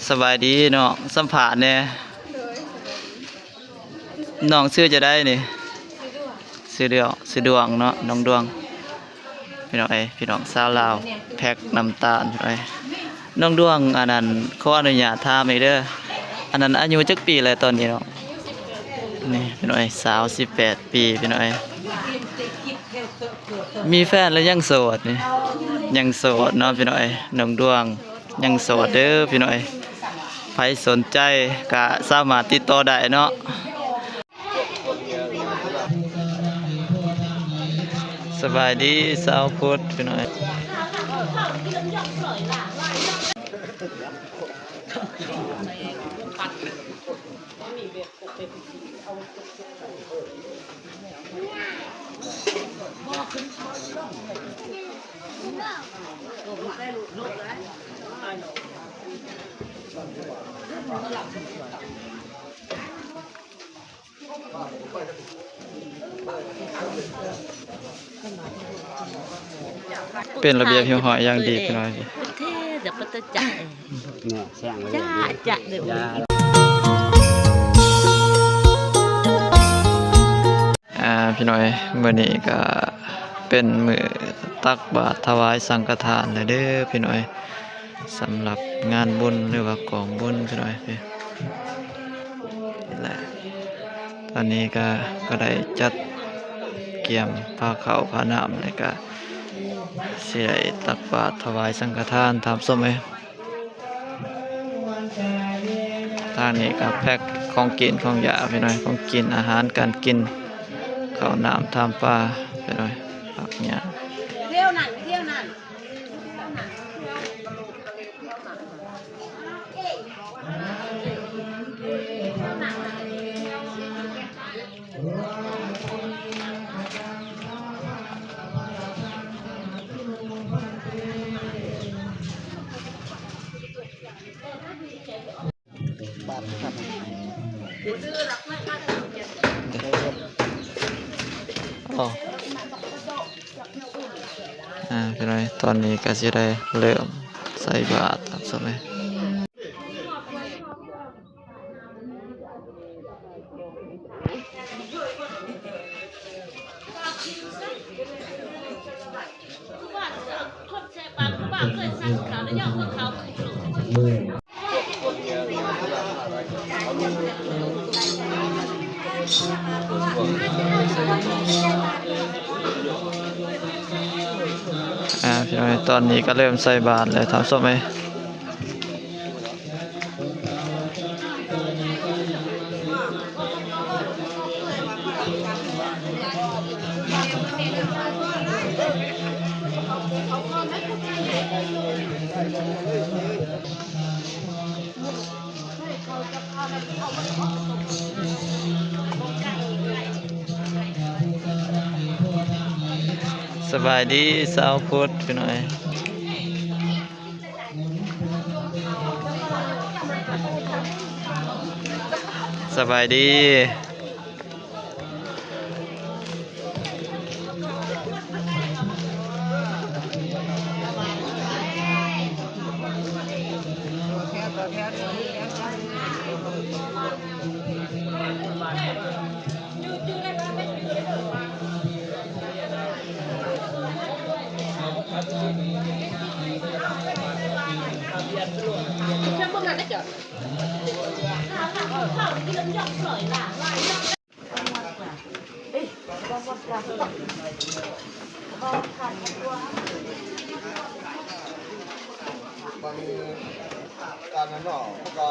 ສະບາຍດີນ້ອງ ສຳພາດແດ່. ນ້ອງຊື່ຈັ່ງໃດນີ້? ຊື່ດວງ ຊື່ດວງເນາະ ນ້ອງດວງ. ພີ່ນ້ອງເອີຍ ພີ່ນ້ອງຊາວລາວ ແພັກນ້ຳຕານ ພີ່ນ້ອງເອີຍ. ນ້ອງດວງ ອັນນັ້ນ ຂໍອະນຸຍາດຖາມອີກເດີ ອັນນັ້ນ ອາຍຸຈັກປີແລ້ວຕອນນີ້ນ້ອງ? ນີ້ພີ່ນ້ອງເອີຍ ສາວສິບແປດປີ ພີ່ນ້ອງເອີຍ. ມີແຟນແລ້ວຍັງໂສດນີ້? ຍັງໂສດເນາະ ພີ່ນ້ອງເອີຍ. ນ້ອງດວງຍັງໂສດເດີ ພີ່ນ້ອງເອີຍ. ໃຜສົນໃຈກະສາມາດຕິດຕໍ່ໄດ້ເນາະ. ສະບາຍດີຊາວພຸດ ພີ່ນ້ອງເອີຍ. ເປັນລະບຽບຮຽບຮ້ອຍຢ່າງດີ ພີ່ນ້ອງ. ອ່າ ພີ່ນ້ອງເອີຍ ມື້ນີ້ກະເປັນມື້ຕັກບາດຖວາຍສັງຄະທານແລ້ວເດີ ພີ່ນ້ອງເອີຍ. ສຳລັບງານບຸນ ຫຼືວ່າກອງບຸນ ພີ່ນ້ອງເອີຍ. ແລະ ຕອນນີ້ກະ ກະໄດ້ຈັດກຽມພາເຂົ້າພານ້ຳ ແລະກະຊິໄດ້ຕັກບາດຖວາຍສັງຄະທານ ທ່ານຜູ້ຊົມເອີຍ. ທາງນີ້ກະແພັກຂອງກິນຂອງຢາກ ພີ່ນ້ອງເອີຍ ຂອງກິນ ອາຫານການກິນ ເຂົ້ານ້ຳ ທຳປາ ພີ່ນ້ອງເອີຍ. ຜັກຫຍ້າ ອາ ພີ່ນ້ອງ ຕອນນີ້ກະຊິໄດ້ເລີ່ມໃສ່ບາດແລ້ວ ສະໄໝ. ອາ ພີ່ນ້ອງ ຕອນນີ້ກະເລີ່ມໃສ່ບາດແລ້ວ ທ່ານຜູ້ຊົມເອີຍ. ສະບາຍດີຊາວພຸດ ພີ່ນ້ອງເອີຍ. ສະບາຍດີ. ບາງການນັ້ນເນາະ ມັນກະ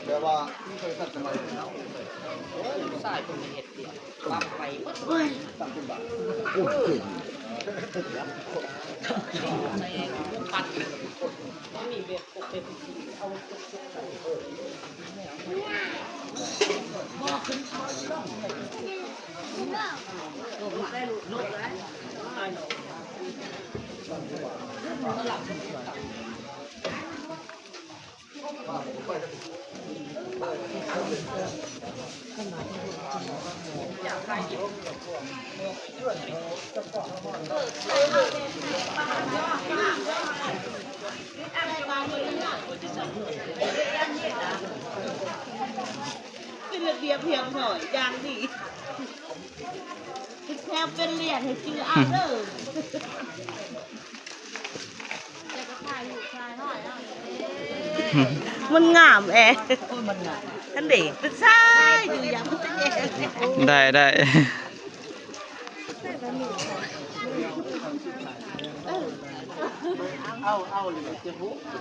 ແບບວ່າ ມີເຄີຍທັນສະໄໝເນາະ ຊາຍຄົນເຮັດດຽວ ປັບໄປໝົດ ໂອ້ຍ ຕັດເປັນບາດ ໂອ້ຍ ເກັ່ງ ປັດ ອ ຮຽບຮຽບຮ້ອຍຢ່າງດີ ແຖວເປັນລຽນໃຫ້ຈື່ເອົາເດີ. ມັນງາມແອ ໂອ້ຍ ມັນງາມ ອັນເດ ຊາຍຢູ່ຢ່າງມັນຈະແຍ່ ໄດ້ ໄດ້. ເອົາ ເອົາເລີຍ ຈະຮູ້ ເ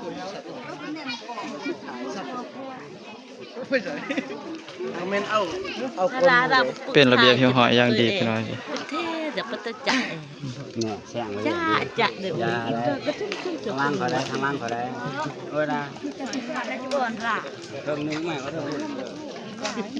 ອົາແມ່ນ ເອົາ ເອົາຄົນ ເປັນລະບຽບຮຽບຮ້ອຍຢ່າງດີ ພີ່ນ້ອງ. ເທ ຈະປະຕະຈະ ແນ່ ແຊງເລີຍ ຈະ ຈະເດີ ທາງຫຼັງເຂົາໄດ້ ທາງຫຼັງເຂົາໄດ້ ເອີນະ ເຄິ່ງໜຶ່ງ ມາເຄິ່ງໜຶ່ງ.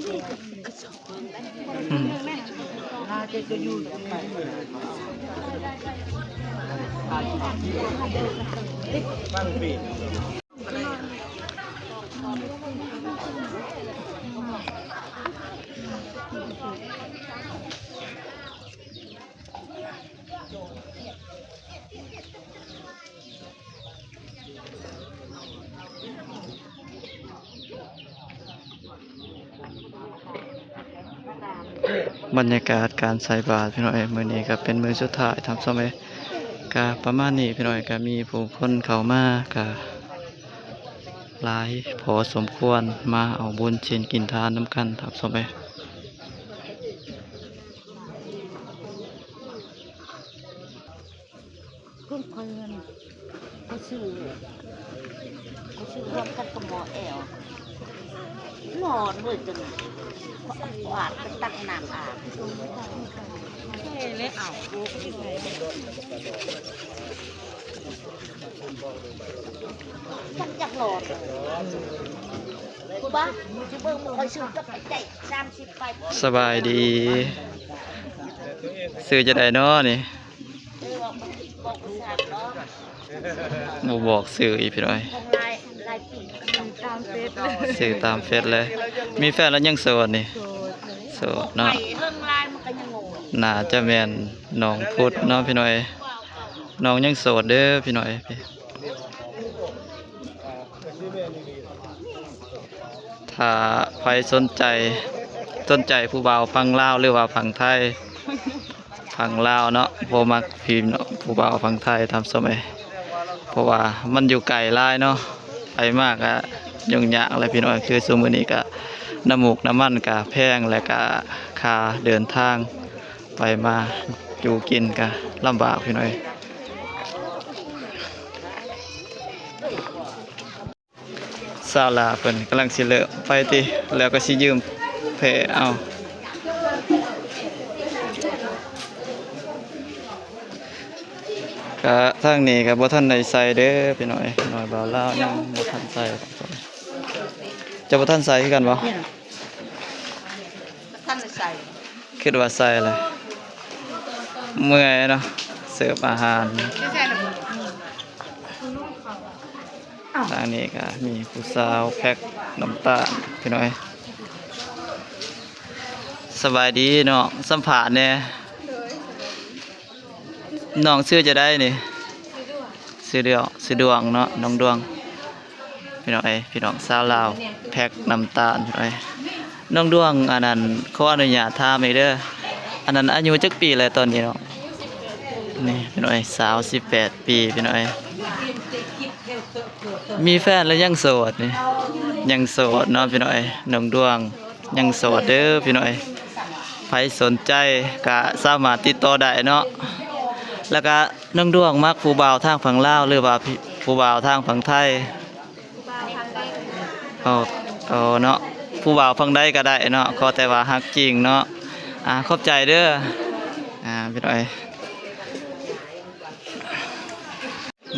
ອືມ ບັນຍາກາດການໃສ່ບາດ ພີ່ນ້ອງເອີຍ ມື້ນີ້ກໍເປັນມື້ສຸດທ້າຍ ທ່ານຜູ້ຊົມເອີຍ. ກໍປະມານນີ້ ພີ່ນ້ອງເອີຍ ກໍມີຜູ້ຄົນເຂົ້າມາກໍຫຼາຍພໍສົມຄວນ ມາເອົາບຸນສິນກິນທານນຳກັນ ທ່ານຜູ້ຊົມເອີຍ. ເພິ່ນເພິ່ນ ເຂົາຊື້ ເຂົາຊື້ຮ່ວມກັນກັບໝໍແອວ ນອນເລີຍຈົນຫວາດໄປຕັກນ້ຳອາບ ເລີຍເອົາ ຈັກຢາກນອນ ຜູ້ບ້າ ຊິເບິ່ງ ຂ້ອຍຊື້ກັບໄປແຈກສາມສິບໃບ. ສະບາຍດີ ຊື່ຈັ່ງໃດນໍນີ້? ບໍ່ບອກຊື່ອີກ ພີ່ນ້ອງເອີຍ ຊື່ຕາມເຟສເລີຍ. ມີແຟນແລ້ວຍັງໂສດນີ້? ໂສດເນາະ. ໜ້າຈະແມ່ນນ້ອງພຸດເນາະ ພີ່ນ້ອງເອີຍ. ນ້ອງຍັງໂສດເດີ ພີ່ນ້ອງເອີຍ. ຖ້າໃຜສົນໃຈ ສົນໃຈຜູ້ບ່າວຝັ່ງລາວ ຫຼືວ່າຝັ່ງໄທ ຝັ່ງລາວເນາະ ບໍ່ມັກພີ່ນ້ອງຜູ້ບ່າວຝັ່ງໄທ ທ່ານຜູ້ຊົມເອີຍ ເພາະວ່າມັນຢູ່ໄກຫຼາຍເນາະ ໄປມາກະຫຍຸ້ງຍາກແຫຼະ ພີ່ນ້ອງເອີຍ. ຄືຊຸມມື້ນີ້ກະ ນ້ຳມູກນ້ຳມັນກະແພງ ແລະກະຄ່າເດີນທາງ ໄປມາຢູ່ກິນກະລຳບາກ ພີ່ນ້ອງເອີຍ. ສາວລາວເພິ່ນກຳລັງຊິເລີ່ມໄປຕິ ແລ້ວກໍຊິຢືມແພເອົາ. ກະທາງນີ້ກະບໍ່ທັນໄດ້ໃສ່ເດີພີ່ນ້ອງເອີຍ ນ້ອຍບ່າວລາວຍັງບໍ່ທັນໃສ່. ເຈົ້າບໍ່ທັນໃສ່ຄືກັນບໍ່? ບໍ່ທັນໄດ້ໃສ່. ຄິດວ່າໃສ່ແຫຼະ ເມື່ອຍເນາະ ເສີບອາຫານ. ທາງນີ້ກໍມີຜູ້ສາວແພັກນ້ຳຕານ ພີ່ນ້ອງເອີຍ. ສະບາຍດີນ້ອງ ສຳພາດແດ່. ນ້ອງຊື່ຈັ່ງໃດນີ້? ຊື່ດວງ ຊື່ດວງເນາະ ນ້ອງດວງ ພີ່ນ້ອງເອີຍ ພີ່ນ້ອງສາວລາວແພັກນ້ຳຕານ ພີ່ນ້ອງເອີຍ. ນ້ອງດວງ ອັນນັ້ນ ຂໍອະນຸຍາດຖາມອີກເດີ ອັນນັ້ນ ອາຍຸຈັກປີແລ້ວຕອນນີ້ເນາະ? ນີ້ ພີ່ນ້ອງເອີຍ ສາວສິບແປດປີ ພີ່ນ້ອງເອີຍ. ມີແຟນແລ້ວຍັງໂສດນີ້? ຍັງໂສດເນາະ ພີ່ນ້ອງເອີຍ ນ້ອງດວງ ຍັງໂສດເດີພີ່ນ້ອງເອີຍ. ໃຜສົນໃຈກະສາມາດຕິດຕໍ່ໄດ້ເນາະ. ແລ້ວກະນ້ອງດວງມັກຜູ້ບ່າວທາງຝັ່ງລາວ ຫຼືວ່າຜູ້ບ່າວທາງຝັ່ງໄທ? ເອົາ ເອົາເນາະ ຜູ້ບ່າວຝັ່ງໃດກະໄດ້ເນາະ ຂໍແຕ່ວ່າຮັກຈິງເນາະ. ອາ ຂອບໃຈເດີ ອາ ພີ່ນ້ອງເອີຍ.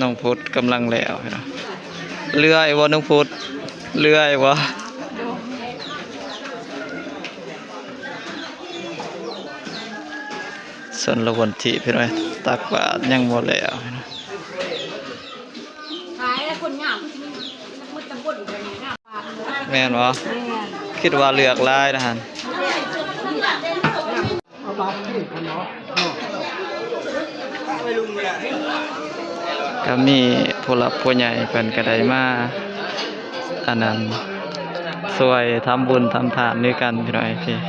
ນ້ອງພຸດກຳລັງແລ້ວເນາະ. ເຫຼືອຍບໍ່ນ້ອງພຸດ ເຫຼືອຍບໍ່? ຊົນລະວົນທີ່ເພິ່ນວ່າຕັກບາດຍັງບໍ່ແລ້ວເນາະ. ຂາຍແລ້ວຄົນງາມຄືຊິມີໝົດຕຳບົນເດີນີ້ງາມ. ແມ່ນບໍ່? ແມ່ນ. ຄິດວ່າເລືອກຫຼາຍນະຫັ້ນ. ກໍມີຜູ້ຫຼັກຜູ້ໃຫຍ່ເພິ່ນກໍໄດ້ມາ ອັນນັ້ນ ຊ່ວຍທຳບຸນທຳທານດ້ວຍກັນ ພີ່ນ້ອງເອີຍ.